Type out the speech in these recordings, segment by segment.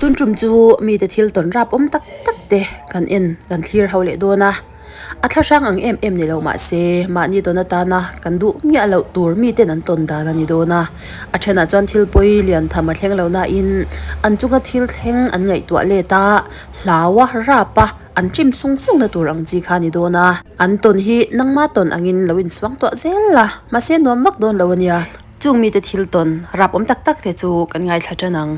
Tun tum chu mite thil tawn rap awm tak tak te kan en kan thlir ho leh dawn a, a thlahrang ang em em ni lo mahse mahni tawn atana kan duh miah loh tur miten an tawn dan a ni dawn a, a thenah chuan thil pawi lian tham a thleng lo nain an chunga thil thleng an ngaihtuah let a, hlau a, rap a, an ṭim sung sung na tur ang chi kha a ni dawn a, an tawn hi nangma tawn angin lo insuang tuah zel a, mahse nuam vak dawn lo a nia. Chung mite thil tawn rap awm tak tak te chu kan ngaithla tan ang.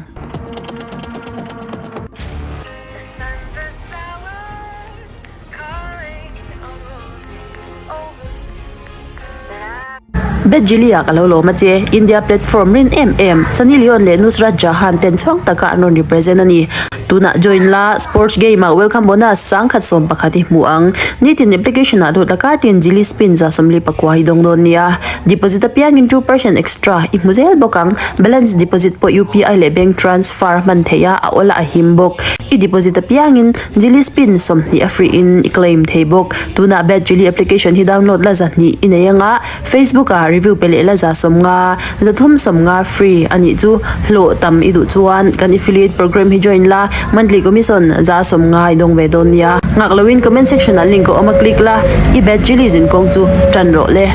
Bejili-ah ka lo lawm a che, India platform rin em em, Sunny Leone leh Nusrat Jahan ten chhuang taka an rawn represent a ni. Tunah join la, sports game-ah welcome bonus 1111 i hmu ang. Nitin application-ah lut la kartin Jili Spin 74 i dawng dawn nia. Deposit apiangin 2% extra i hmu zel bawk ang. Balance deposit pawh UPI leh bank transfer hman theih a, a awla a him bawk. I deposit apiangin Jili Spin 20 a free in i claim thei bawk. Tunah Bad Jili application hi download la 200 i nei anga, Facebook ah review pe leh la 150, 350 free a nih chu. Hlawh tam i duh chuan kan affiliate program hi join la, monthly commission 150 i dawng ve dawn nia. Nghak loin comment section ah link a awm a click la, i Bad Jili zinkawng chu tan rawh le.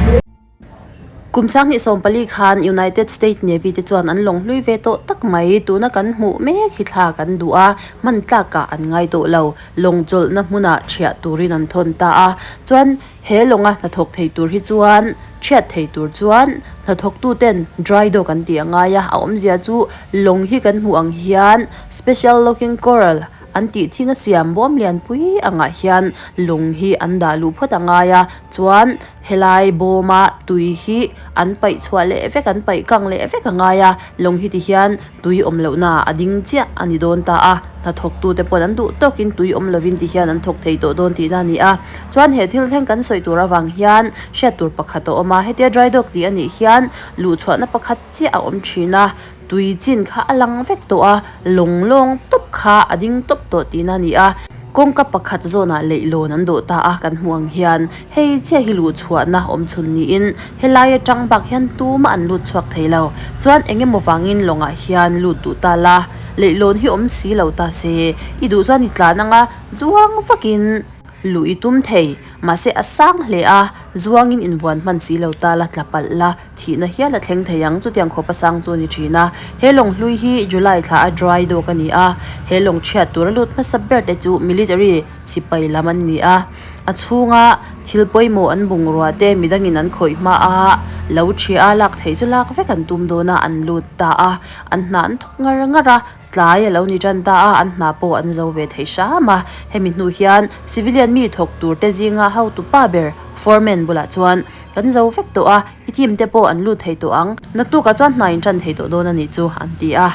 Kum 2014 khan United State Navy te chuan an lawng hlui ve tawh tak mai. Tuna kan hmuh mek hi thla kan duh a, hman tlakah an ngai tawh lo. Lawng chawlhna hmunah thiah turin an thawn ta a. Chuan he lawnga hnathawk thei tur hi chuan thiat thei tur chuan hnathawktuten dry dock an tih a ngai a. A awmzia chu lawng hi kan hmuh ang hian special locking coral an tih thing a siam bawm lianpui angah hian lawng hi an dah luh phawt a ngai a. Chuan Helai bawma tui hi an paih chhuah leh vek, an paih kang leh vek a ngai a, lawng hi ti hian tui awm lohna a ding chiah a ni dawn ta a, hnathawktute paw'n an duh tawkin tui awm lovin ti hian an thawk thei tawh dawn tihna a ni a. Chuan he thil thleng kan sawi tur avang hian hriat tur pakhat a awm a, hetia dry dock tih a nih hian luhchhuahna pakhat chiah a awm thin a, Tui chin kha a lang vek tawh a, lawng lawng tawp kha a ding tawp tawh tihna a ni a. Kawngka pakhat zawnah leihlawn an dawh ta a, kan hmuh ang hian hei chiah hi luhchhuahna awm chhun niin helai atang bak hian tumah an lut chhuak thei lo. Chuan eng emaw vangin lawngah hian lut duh ta la, leihlawn hi awm si lo ta se, i duh chuan i tlan anga zuang vakin luh i tum thei. Mahse a sang hle a, zuangin invuan hman si lo ta la, tla palh la. Thihna hial a thleng thei ang, chutiang khawp a sang chu a ni thin a. He lawng hlui hi July thla a dry dawk a ni a, he lawng chhiat tur a lut hmasa ber te chu military sipai lam an ni a. A chhunga thil pawimawh an bungrua te midangin an khawih hma a, lo ṭhia a lak theih chu lak vek an tum dawn a, an lut ta a. An hna an thawk ngar ngar a, tlai a lo ni tan ta a, an hna pawh an zo ve thei hram a. Hemi hnu hian civilian mi thawk tur te zinga hotu pa ber foreman bulah chuan kan zo vek tawh a, i team te pawh an lut thei tawh ang, naktukah chuan hna in tan thei tawh dawn a nih chu an ti a.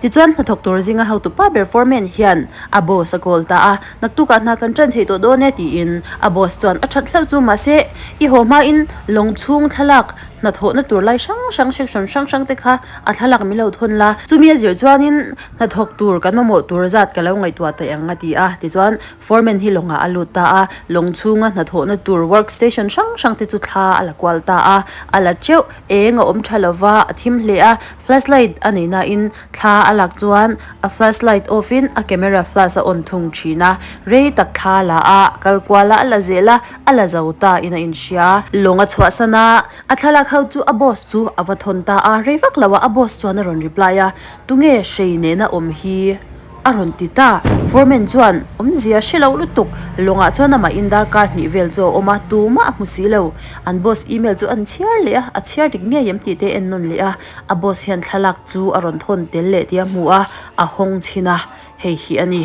Tichuan hnathawk tur zinga hotu pa ber foreman hian a boss a call ta a, naktukah hna kan tan thei tawh dawn e tiin a boss chuan a that hlauh chu mahse i haw hmain lawng chhung thlalak hnathawhna tur lai hrang hrang section hrang hrang te kha a thlalak min lo thawn la, chumi a zir chuanin hnathawk tur kan mamawh tur zat ka lo ngaihtuah taih ang a ti a, tichuan foreman hi lawngah a lut ta a, lawng chhunga hnathawhna tur work station hrang hrang te chu thla a la kual ta a, a la teuh eng a awm tha lova a thim hle a, flashlight a nei nain thla a lak chuan a flashlight off in a camera flash a on thung thin a, rei tak thla a la a, kal kual a a la zel a, a la zo ta in a inhria. Lawng a chhuahsan a. A thlalak ho chu a boss chu a va thawn ta a, rei vak lo ah a boss chuan a rawn reply a, Tunge hrei nena awm hi? a rawn ti ta. Foreman chuan awmzia hre lo lutuk, lawngah chuan amah in darkar hnih vel chu a awm a, tumah a hmu si lo. An boss email chu an chhiar leh a, a chhiar dik ngei em tih te en nawn leh a, a boss hian thlalak chu a rawn thawn tel leh tih a hmu a, a hawng chhin a, hei hi a ni.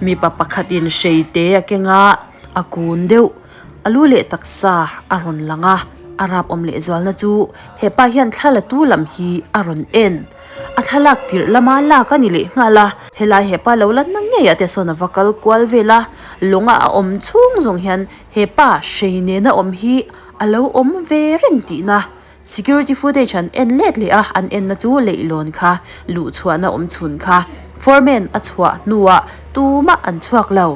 Mipa pakhatin hrei te a keng a, a kun deuh. A lu leh taksa a rawn lang a, a rap awm leh zualna chu hepa hian thla la tu lam hi a rawn en. A thlalak tirh lama lak a ni leh nghal a, helai hepa lo la na ngei ah te sawn a va kal kual vel a, lawnga a awm chhung zawng hian hepa hrei nena awm hi a lo awm ve reng tihna. Security footage an en let leh a, an enna chu leihlawn kha, luhchhuahna awm chhun kha. Foreman a chhuah hnuah tumah an chhuak lo.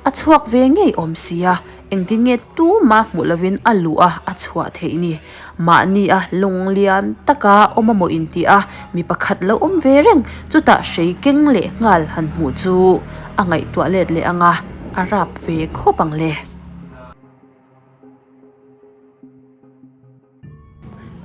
A chhuak ve ngei awm sia, engtin nge tumah hmuh lovin a luh a a chhuah theih ni. Mahni a lawng lian taka awm a maw intih a, mi pakhat lo awm ve reng chutah hrei keng leh nghal han hmuh chu a ngaihtuah let leh ang a, a rap ve khawp ang le.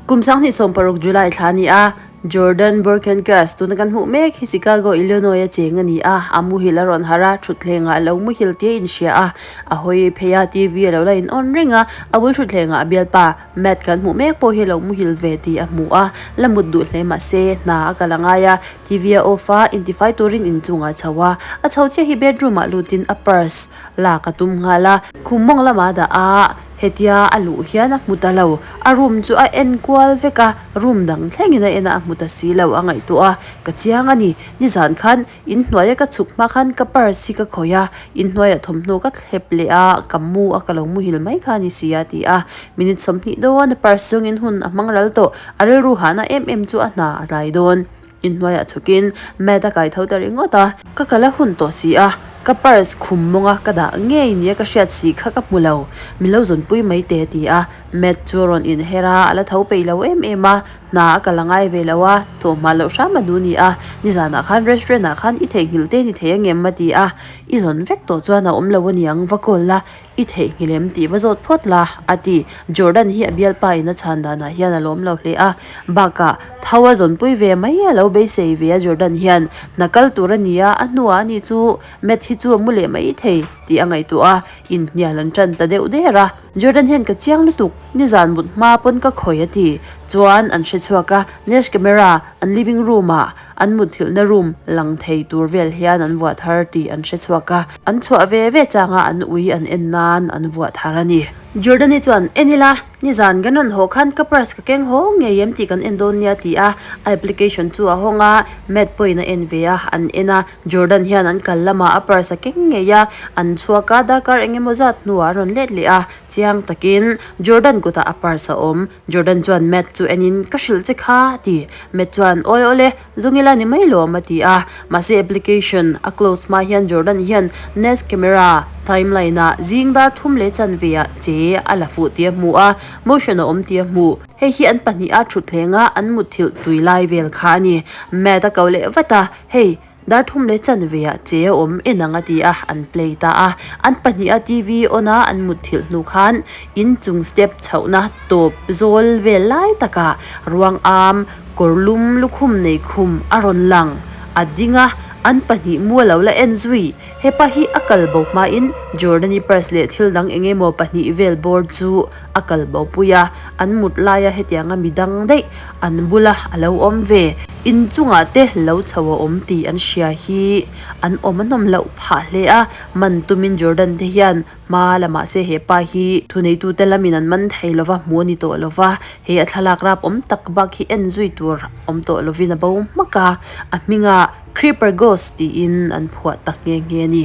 Kum 2016 July thla a ni a, Jordan Burkenkas tuna kan hmuh mek hi Chicago, Illinois a cheng a ni a, a muhil a rawn harh a, thutthlengah a lo muhil tia inhria a, a hawi phei a, TV a lo la in on reng a, a bul thutthlengah a bialpa Matt kan hmuh mek pawh hi a lo muhil ve tih a hmu a, la mut duh hle mah se hna a kal a ngai a, TV a off a, intifai turin inchungah a chho a, a chho chiah hi bedroom ah lutin a purse lak a tum nghal a, khum mawng lamah a dah a. Hetia a luh hian a hmu ta lo, a room chu a en kual vek a, room dang thlengin a en a, a hmu ta si lo, a ngaihtuah a, ka chiang a ni, nizan khan inhnuaia ka chhuk hma khan ka purse hi ka khawih a, inhnuaiah thawmhnaw ka thlep leh a, ka mu a, ka lo muhil mai kha a ni si a ti a, minute 20 dawn a purse chungin hun a hmang ral tawh, a rilru hahna em em chu a hna a tlai dawn. Inhnuaiah chhukin mat a kai tho ta ringawt a. Ka kal a hun tawh si a, ka purse khum mawnga ka dah ngei nia ka hriat si kha ka hmu lo, min lo zawnpui mai te a ti a. Mat chu a rawn inher a, a la tho peih lo em em a, hna a kal a ngai ve lo a, thawhhma loh hram a duh ni a, nizanah khan restaurant ah khan i theihnghilh te ni thei angem a ti a, i zawn vek tawh chuan a awm lo aniang va call la, I theihnghilh em tih va zawt phawt la, a ti. Jordan hi a bialpa in a chhan danah hian a lawm lo hle a, bakah tho a zawnpui ve mai a lo beisei ve a Jordan hian hna kal tur a ni a, a hnuah ani chu Matt hi chu a mu leh mai thei tih a ngaihtuah a, inhnial an tan ta deuh der a. Jordan hian ka chiang lutuk, nizan mut hma pawn ka khawih a ti. Chuan an hre chhuak a, Nest camera an living room ah An mutthilhna room lang thei tur vel hian an vuah thar tih an hre chhuak a, an chhuah ve ve changa an ui an en nan an vuah thar a ni. Jordani chuan, En ila, nizan kan rawn haw khan ka purse ka keng haw ngei em tih kan en dawn nia ti a, a application chu a hawng a, Matt pawhin a en ve a, an en a, Jordan hian an kal lamah a purse a keng ngei a, an chhuak a, darkar eng emaw zat hnuah a rawn let leh a, chiang takin Jordan kutah a purse a awm. Jordan chuan Matt chu enin, Ka hrilh che kha, a ti. Matt chuan, Awi awle, zawng ila ni mai lawm, a ti a. Mahse application a close hma hian Jordan hian Nest camera timeline ah zing dar thum leh chanve ah che a la fuh tih a hmu a, motion a awm tih a hmu. Hei hi an pahniha thutthleng a an mutthilh tui lai vel kha a ni. Matt a ko leh vat a, Hei, Dar thum leh chanve ah che a awm en ang a ti a, an play ta a. An pahniha TV on a an mutthilh hnu khan inchung step chhohna tawp zawl vel lai takah ruang am kawr lum lukhum nei khum a rawn lang. A ding a, an pahnih mu a lo la en zui. Hepa hi a kal bo hmain Jordani purse leh thil dang eng emaw pahnih vel bawr chu a kal bo pui a, an mut laia hetianga mi dang daih an bula a lo awm ve. Inchungah te lo chho a awm tih an hria hi an awm a nawm loh phah hle a, man tumin Jordan te hian hma la mahse he pa hi thuneitute lamin an man thei lova hmu a ni tawh lova, he a thlalak rap awm tak bak hi en zui tur awm tawh lovin a bo hmak a, a hmingah Creeper Ghost tiin an phuah tak nghe nghe a ni.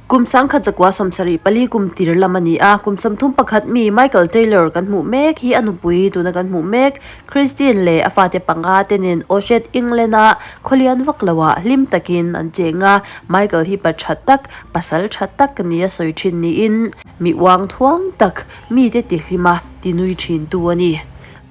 Kum 1974 kum tir lam a ni a, kum 31 mi Michael Taylor kan hmuh mek hi a nupui tuna kan hmuh mek Christine leh a fate panga te nen Oshet, England a khawlian vak lo ah hlim takin an cheng a, Michael hi pa tha tak, pasal tha tak nia sawi thin niin mi uang thuang tak mite tihlima tinui thin tu a ni.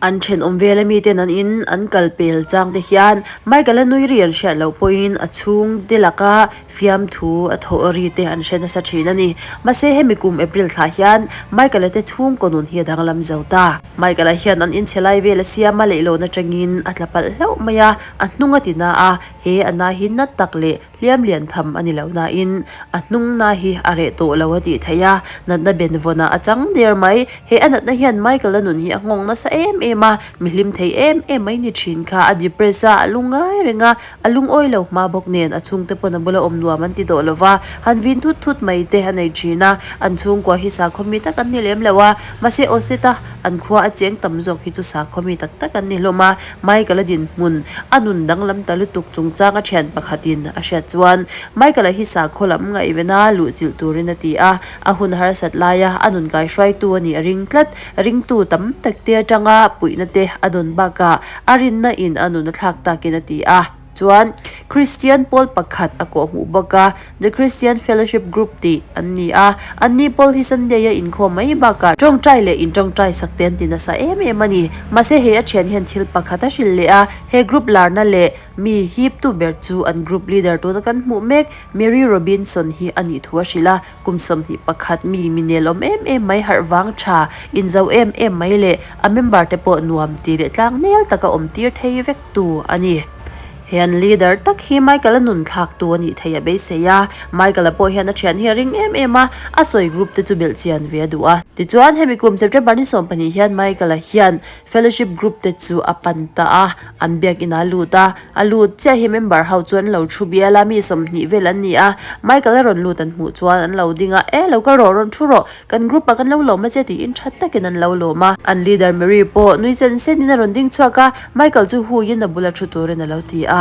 An thenawm vela miten an in an kal pel chang te hian Michael-a nui ri an hriat loh pawhin a chhung te laka fiamthu a thawh ri te an hre nasa thin a ni. Mahse hemi kum April thlah hian Michael-a te chhungkaw nun hi a danglam zo ta. Michael-a hian an inchhe lai vel a siam a leihlawn atangin a tla palh hlauh mai a, a hnung a ti na a, he a na hi na tak leh Hliam lian tham a ni lo nain a hnung na hi a reh tawh lo a tih theih a, natna ben vawnah a chang der mai. He a natna hian Michael-a nun hi a nghawng nasa em em a, mi hlim thei em em mai ni thin kha a depress a, a lungngai reng a, a lungawi lo hma bawk nen a chhungte pawn a bula awm nuam an ti tawh lo va, han vin thut thut mai te a nei thin a, an chhungkua hi sakhaw mi tak an ni lem lo a, mahse Oseta an khua a cheng tam zawk hi chu sakhaw mi tak tak an ni hlawm a. Michael-a dinhmun a nun danglam ta lutuk chungchang a thian pakhatin a hriat chuan Michael-a hi sakhaw lam ngaihvena luhchilh turin a ti a, a hun harsat laia a nun kaihruaitu a nih a ring tlat. Ringtu tam tak te atanga puihna te a dawn bakah a rinna in a nun a thlak takin a ti a. Tichuan, Kristian pawl pakhat a kawhhmuh bawk a, The Christian Fellowship Group tih an ni a. Anni pawl hi Sunday-a inkhawm mai bakah tawngtai leh intawngtai sak te an ti nasa em em a ni. Mahse hei a thian hian thil pakhat a hrilh leh a, he group larna leh mi hiptu ber chu an group leader tuna kan hmuh mek Mary Robinson hi a nih thu a hrilh a. Kum 21 mi mi nelawm em em mai harh vang tha, inzo em em mai leh a member te pawh nuam ti leh tlang nel taka awm tir thei vek tu a ni. He an leader tak hi Michael-a nun thlak tu a nih theih a beisei a, Michael-a pawh hian a thian hi a ring em em a, a sawi group te chu belh chian ve a duh a. Tichuan hemi kum September ni 12 hian Michael-a hian fellowship group te chu a pan ta a, an biakin a lut a, A lut chiah hi member ho chu an lo thu bial a, mi 20 vel an ni a, Michael a rawn lut an hmuh chuan an lo ding a, E lo kal rawh, rawn thu rawh, kan group ah kan lo lawm a che tiin tha takin an lo lawm a. An leader Mary pawh nui sen senin a rawn ding chhuak a, Michael chu huiin a bula thu turin a lo ti a.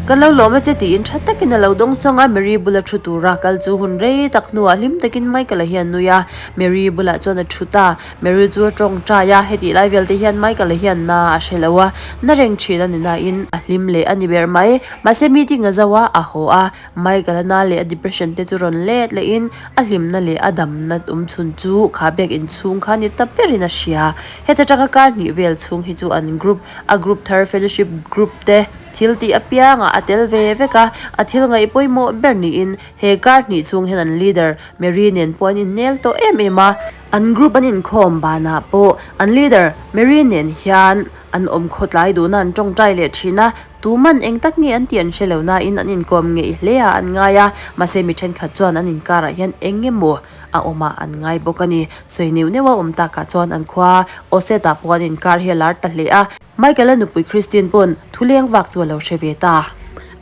Kan lo lawm a che tiin tha takin a lo dawng sawng a, Mary bula thu tura kal chu hun rei tak hnuah hlim takin Michael a hian nui a, Mary bulah chuan a thu ta. Mary chu a tawngtai a, hetih lai vel te hian Michael-a hian na a hre lo a, na reng thin a ni nain a hlim leh a ni ber mai. Mahse meeting a zo a, a haw a, Michael-a na leh a depression te chu rawn let lehin a hlimna leh a damna awm chhun chu kha biak inchhung kha ni ta berin a hria. Heta tanga kar hnih vel chhung hi chu an group, a group thar fellowship group te thil tih apiangah a tel ve vek a, a thil ngaih pawimawh ber niin he kar hnih chhung hian an leader Mary nen pawh an innel tawh em em a. An group an inkhawm banah pawh an leader Mary nen hian an awm khawtlai duhna an tawngtai leh thin a, tuman eng tak nge an tih an hre lo nain an inkawm ngeih hle a an ngai a, mahse mi thenkhat chuan an inkarah hian eng emaw a awm ah an ngai bawk a ni. Sawi neuh neuh a awm takah chuan an khua Oset-ah pawh an inkar hi a lar ta hle a. Michael-a nupui Christine pawn thuleng vak chu a lo hre ve ta.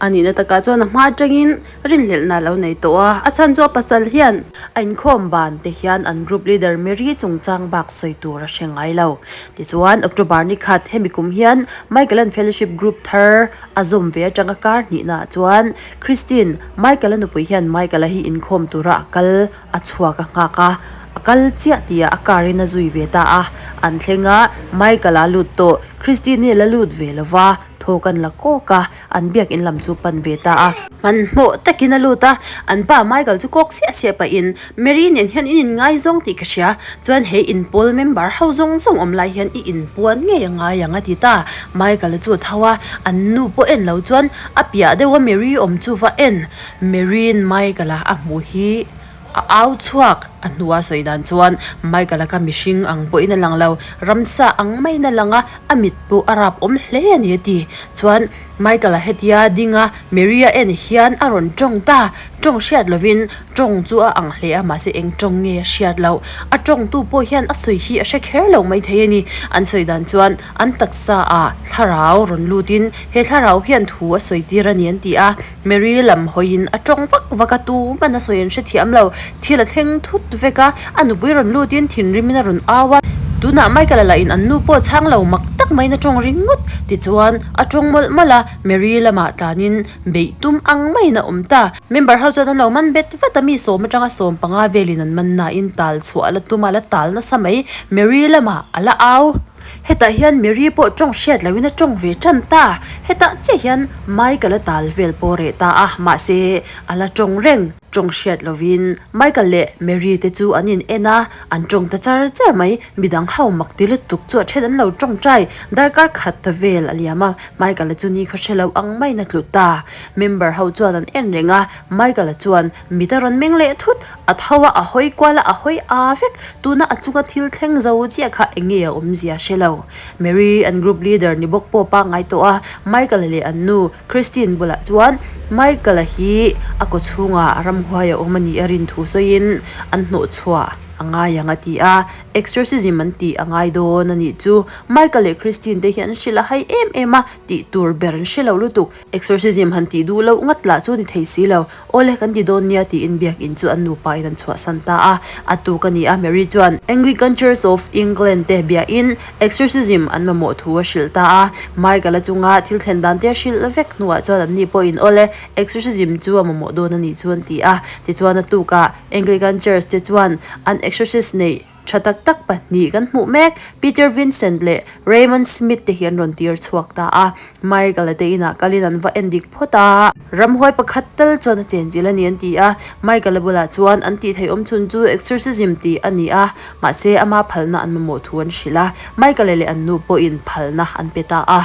A nihna takah chuan a hma atangin rinhlelhna a lo nei tawh a, a chhan chu a pasal hian a inkhawm ban te hian an group leader Mary chungchang bak sawi tur a hre ngai lo. Tichuan, October ni khat hemi kum hian Michael-a'n fellowship group thar a zawm ve atanga kar hnihnaah chuan Christine, Michael-a nupui hian Michael-a hi inkhawm tura a kal a chhuak a nghak a, a kal chiah tih ah a car in a zui ve ta a, an thleng a, Michael a lut tawh, Christine hi a la lut ve lo va, thawk an la kawk a, an biak in lam chu pan ve ta a. Hmanhmawh takin a lut a, an pa Michael chu kawk siah siah pahin, Mary nen hian in inngaizawng tih ka hria, chuan he inpawl member ho zawng zawng awm lai hian i inpuan ngei a ngai ang a ti ta, Michael a chu a tho a, an nu pawh en lo chuan a piah deuh a Mary awm chu va en, Mary'n Michael-a a hmuh hi a au chhuak a hnua sawi dan chuan Michael-a kha mihring ang pawhin a lang lo, ramsa ang maiin a lang a, a mit pawh a rap awm hle a ni a ti. Chuan Michael-a hetia ding a Mary-a en hian a rawn tawng ta, tawng hriat lovin tawng chu a ang hle a mahse eng tawng nge a hriat loh. A tawngtu pawh hian a sawi hi a hre kher lo maithei a ni. An sawi dan chuan an taksa ah thlarau rawn lutin he thlarau hian thu a sawi tir a ni an ti a. Mary lam hawiin a tawng vak vak a, tuman a sawi an hrethiam lo. Thil a thleng thut vek a, a nupui rawn lutin thinrimin a rawn au a. Tunah Michael-a lah in an nu pawh chhang lo mak tak maiin a tawng ringawt. Tichuan, a tawng mawlh mawlh a, Mary lamah tlanin beih tum ang maiin a awm ta. Member ho chuan an lo man bet vat a, mi sawm atanga 15 velin an man nain tal chhuah a la tum a, a la tal nasa mai. Mary lamah a la au. Hetah hian Mary pawh tawng hriat loin a tawng ve tan ta. Hetah chiah hian Michael a tal vel pawh reh ta a, mahse a la tawng reng. Tawng hriat lovin Michael leh Mary te chu an in en a, an tawng ta char char mai. Midang ho mak ti lutuk chu a then an lo tawngtai. Darkar khat ta vel a liam a, Michael a chu ni khaw hre lo ang maiin a tlu ta. Member ho chuan an en reng a, Michael a chuan mit a rawn meng leh thut. A tho a, a hawi kual a, a hawi aa vek. Tuna a chunga thil thleng zo chiah kha eng nge a awmzia hre lo. Mary an group leader ni bawk pawh pangngai tawh a, Michael-a leh an nu Christine bulah chuan Michael-a hi a kaw chhungah ramhuai a awm a nih a rin thu sawiin an hnawhchhuah a ngai ang a ti a, exorcism an tih a ngai dawn a nih chu. Michael leh Christine te hi an hrilh a hai em em a, tih tur ber an hre lo lutuk. Exorcism han tih duh loh ngat lah chu ni thei si lo. Awle kan ti dawn nia tiin biakinn chu an nupa in an chhuahsan ta a. A tuk a ni a, Mary chuan Anglican Church of England te biahin exorcism an mamawh thu a hrilh ta a. Michael-a chunga thil thlen dan te a hrilh vek hnuah chuan anni pawhin awle exorcism chu a mamawh dawn a nih chu an ti a. Tichuan a tukah Anglican Church te chuan an exorcist neih. tha tak tak pahnih kan hmuh mek Peter Vincent leh Raymond Smith te hi an rawn tir chhuak ta a. Michael-a te inah kalin an va en dik phawt a. Ramhuai pakhat tal chuan a chenchilh a ni an ti a. Michael-a bulah chuan an tih theih awm chhun chu exorcism tih a ni a, mahse ama phalna an mamawh thu an hrilh a. Michael-a leh an nu pawhin phalna an pe ta a.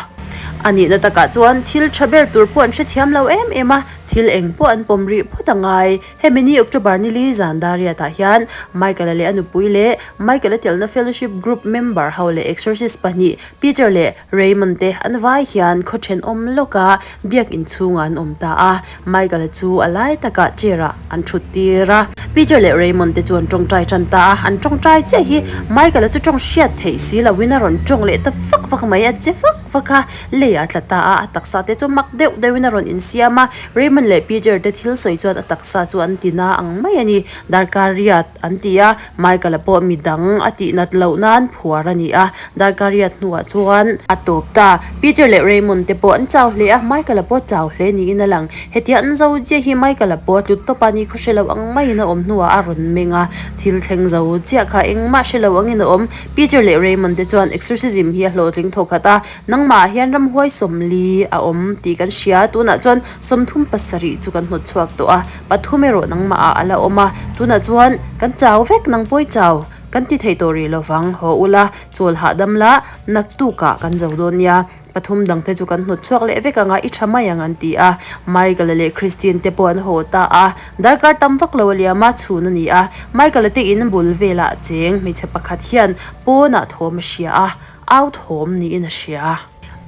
A nihna takah chuan thil tha ber tur pawh an hrethiam lo em em a, thil eng pawh an pawm rih phawt a ngai. Hemi ni October ni li zan Dariat ah hian Michael-a leh a nupui leh Michael-a telna fellowship group member ho leh exorcist pahnih Peter leh Raymond te an vai hian khaw thenawm lawka biak inchhungah an awm ta a, Michael-a chu a lai takah chair ah an thut tir a. Peter leh Raymond te chu an tawngtai tan ta a, an tawngtai chiah hi Michael-a chu tawng hriat theih si loin a rawn tawng leh ta vak vak mai, a che vak vak a, lei ah a tla ta a, a taksa te chu mak deuh deuhin a rawn insiam a, Raymond leh Peter te thil sawi chuan a taksa chu an ti na ang mai a ni, darkar riat an ti a, Michael-a pawh midang a tih nat loh nan phuar a ni a, darkar riat hnuah chuan a tawp ta. Peter leh Raymond te pawh an chau hle a, Michael-a pawh chau hle niin a lang. Hetia an zo chiah hi Michael-a pawh a tlut tawp a, nikhaw hre lo ang maiin a awm hnuah a rawn meng a, thil thleng zo chiah kha engmah hre lo angin a awm. Peter leh Raymond te chuan exorcism hi a hlawhtling thawkhat a, Nangmah ah hian ramhuai sawmli a awm tih kan hria, tunah chuan 37 chu kan hnawt chhuak tawh a, pathum erawh nangmah ah a la awm a, tunah chuan kan chau vek nang pawi chau kan ti thei tawh rih lovang, haw ula chawl hahdam la naktuk ah kan zo dawn nia, pathum dang te chu kan hnawt chhuak leh vek ang a, i tha mai ang an ti a, Michael-a leh Christine te pawh an haw ta a, darkar tam vak lo a liam a, chhun a ni a, Michael-a te in bul velah cheng hmeichhe pakhat hian pawnah thawm a hria a. Au thawm niin a hria.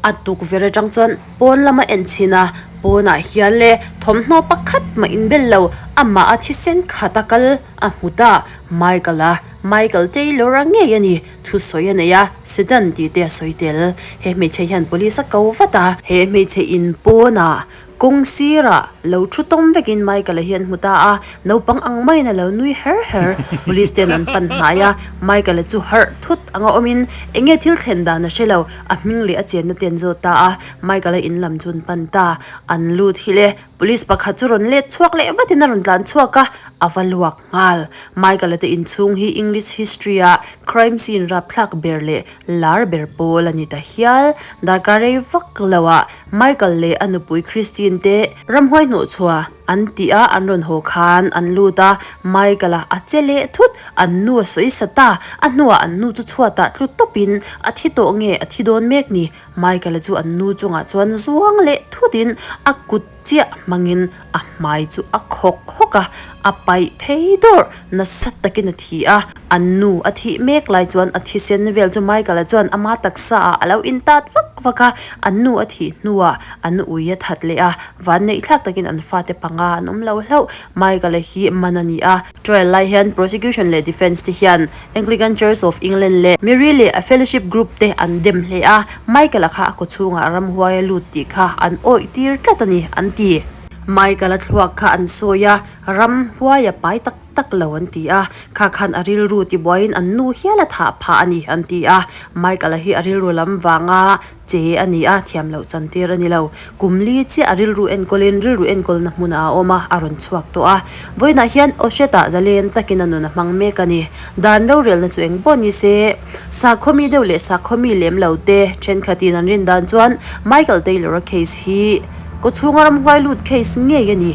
A tukverh atang chuan pawn lama en chhin a, pawnah hian le thawmhnaw pakhat mah inbel lo, amah a thisen khat a kal a hmu ta. Michael-a, Michael Taylor-a ngei a ni, thusawi a nei a, Sedan tih te a sawi tel. He hmeichhe hian police a ko vat a. He hmeichhe in pawnah Kawng sirah lo thu tawm vekin Michael-a hi an hmu ta a, naupang ang maiin a lo nui her her. Police ten an pan hnai a, Michael-a chu harh thut anga awmin eng nge thil thlen dan a hre lo, a hming leh a chenna te an zawt ta a, Michael-a in lam chu an pan ta. An lut hi le, police pakhat chu rawn let chhuak leh vatin a rawn tlan chhuak a, a va luak nghal. Michael-a te inchhung hi English history-a crime scene rapthlak ber leh lar ber pawl a ni ta hial. Darkar rei vak loah Michael leh a nupui Christine te ramhuai hnawhchhuah an tih a an rawn haw khan an lut a, Michael-a a che leh thut, an nu a sawi sa ta, a hnuah an nu chu chhuatah tlu tawpin a thi tawh nge a thi dawn mek ni, Michael-a chu an nu chungah chuan zuang leh thutin a kut chiah hmangin a hmai chu a khawk hawk a, a paih phei dawrh nasa takin a thi a, an nu a thih mek lai chuan a thisen vel chu Michael-a chuan ama taksa ah a lo intat vak vak a, an nu a thih hnuah an ui a that leh a, van neih thlak takin an fate panga an awm lo hlauh. Michael-a hi man a ni a, trial lai hian prosecution leh defence te hian Anglican Church of England leh Mary leh a fellowship group te an dem hle a, Michael-a kha a kawchhungah ramhuai a lut tih kha an awih tir tlat a ni, an ti. Michael-a thluak kha an sawi a, ramhuai a pai tak tak lo an ti a, kha khan a rilru tibuaiin an nu hial a thah phah a ni, an ti a. Michael-a hi a rilru lam vanga che a ni a, thiam loh chan tir a ni lo. Kum li chiah a rilru enkawlin rilru enkawlna hmunah a awm a, a rawn chhuak tawh a. Vawiinah hian Oshet-ah zalen takin a nun a hmang mek a ni. Dan rorelna chu eng pawh ni se, sakhaw mi deuh leh sakhaw mi lem lo te thenkhatin an rin dan chuan Michael Taylor-a case hi kawchhunga ramhuai lut case ngei a ni,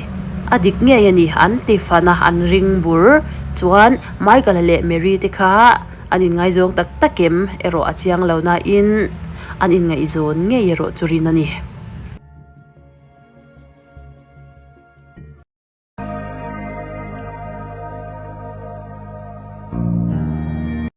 a dik ngei a ni an ti fan a, an ring bur. Chuan Michael-a leh Mary te kha An inngaizawng tak tak em erawh a chiang lo nain an inngaihzawn ngei erawh chu rin a ni.